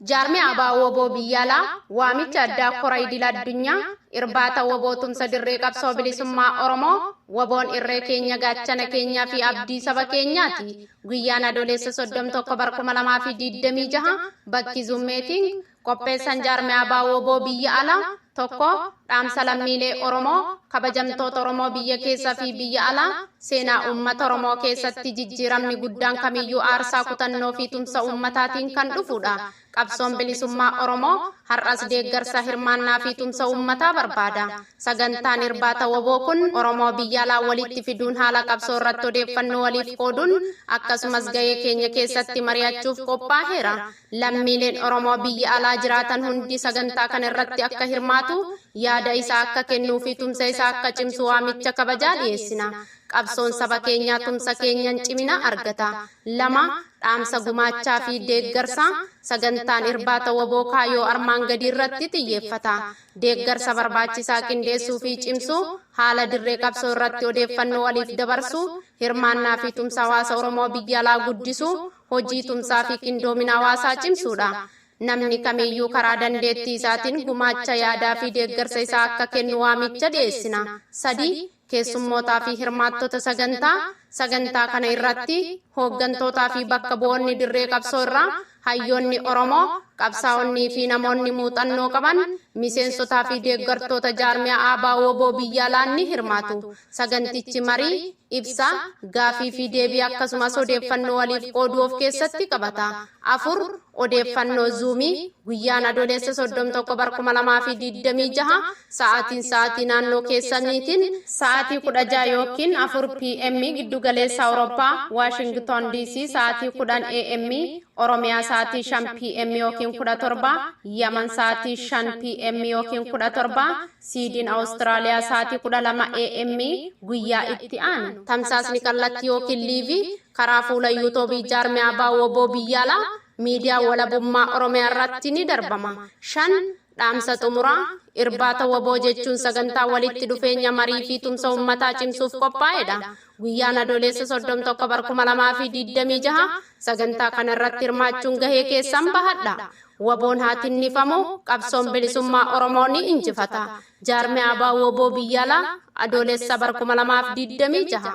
Jaarmiyaa ABO WBO biyya alaa waamicha addaa kora idil addunyaa irbaata WBO tumsa dirree qabsoo bilisummaa Oromoo. WBOn irree keenya, gaachana keenyaa fi abdii saba keenyaati. Guyyaan Adoolessa 31 bara 2026, bakki Zoom meeting, qopheessan jaarmiyaa ABO WBO biyya alaa. 1, Dhaamsa lammiilee Oromoo. Kabajamtoota Oromoo biyya keessa fi biyya alaa, seenaa uummata Oromoo keessatti jijjiiramni guddaan kamiyyuu aarsaa, kutannoo fi tumsa uummataatiin kan dhufudha. Qabsoon bilisummaa Oromoo har'as deeggarsa, hirmaannaa fi tumsa uummataa barbaada. Sagantaan irbaata WBO kun Oromoo biyya alaa walitti fiduun, haala qabsoo irratti odeeffannoo waliif qooduun, akkasumas gahee keenya keessatti mari'achuuf qophaa'eera. Lammiileen Oromoo biyya alaa jiraatan hundi sagantaa kana irratti akka hirmaatu, yaada isaa akka kennuu fi tumsa isaa akka cimsu waamicha kabajaa dhiyeessina. Qabsoon saba keenyaa tumsa keenyan cimina argata. 2, Dhaamsa gumaachaa fi deeggarsaa. Sagantaan irbaata WBO kaayyoo armaan gadii irratti xiyyeeffata. Deeggarsa barbaachisaa qindeessuu fi cimsuu, haala dirree qabsoo irratti odeeffannoo waliif dabarsuu, hirmaannaa fi tumsa hawaasa Oromoo biyya alaa guddisuu, hojii tumsaa fi qindoomina hawaasaa cimsuudha. Namni kamiyyuu karaa dandeettii isaatiin gumaacha yaadaa fi deeggarsa isaa akka kennu waamicha dhiyeessina. 3, Keessummootaa fi hirmaattota sagantaa. Sagantaa kana irratti hooggantootaa fi bakka bu'oonni dirree qabsoo irraa, hayyoonni Oromoo, qabsaa'onnii fi namoonni muuxannoo qaban, miseensotaa fi deeggartoota jaarmiyaa ABO-WBO biyya alaa ni hirmaatu. Sagantichi marii, ibsa, gaafii fi deebii, akkasumas odeeffannoo waliif qooduu of keessatti qabata. 4, Odeeffannoo Zoomii. Guyyaan Adoolessa 31 bara 2026, sa'aatiin sa'aatii naannoo keessaniitiin sa'aatii 16 yookiin 4 PM giddu galeessa Awurooppaa, Washington DC sa'aatii 10 AM, Oromiyaa sa'aatii 5 PM yookiin 17, Yaman sa'aatii 5 PM yookiin 17, Siidin Awustiraaliyaa sa'aatii 12 AM guyyaa itti aanu. Tamsaasni kallattii yookiin live karaa fuula YouTube jaarmiyaa ABO-WBO biyya alaa, Miidiyaa Walabummaa Oromiyaa irratti ni darbama. 5, Dhaamsa xumuraa. Irbaata WBO jechuun sagantaa walitti dhufeenya, marii fi tumsa uummataa cimsuuf qophaa'edha. Guyyaan Adoolessa 31 bara 2026. Sagantaa kana irratti hirmaachuun gahee keessan bahadha. WBOn haa tinnifamu, qabsoon bilisummaa Oromoo ni injifata. Jaarmiyaa ABO-WBO biyya alaa, Adoolessa bara 2026.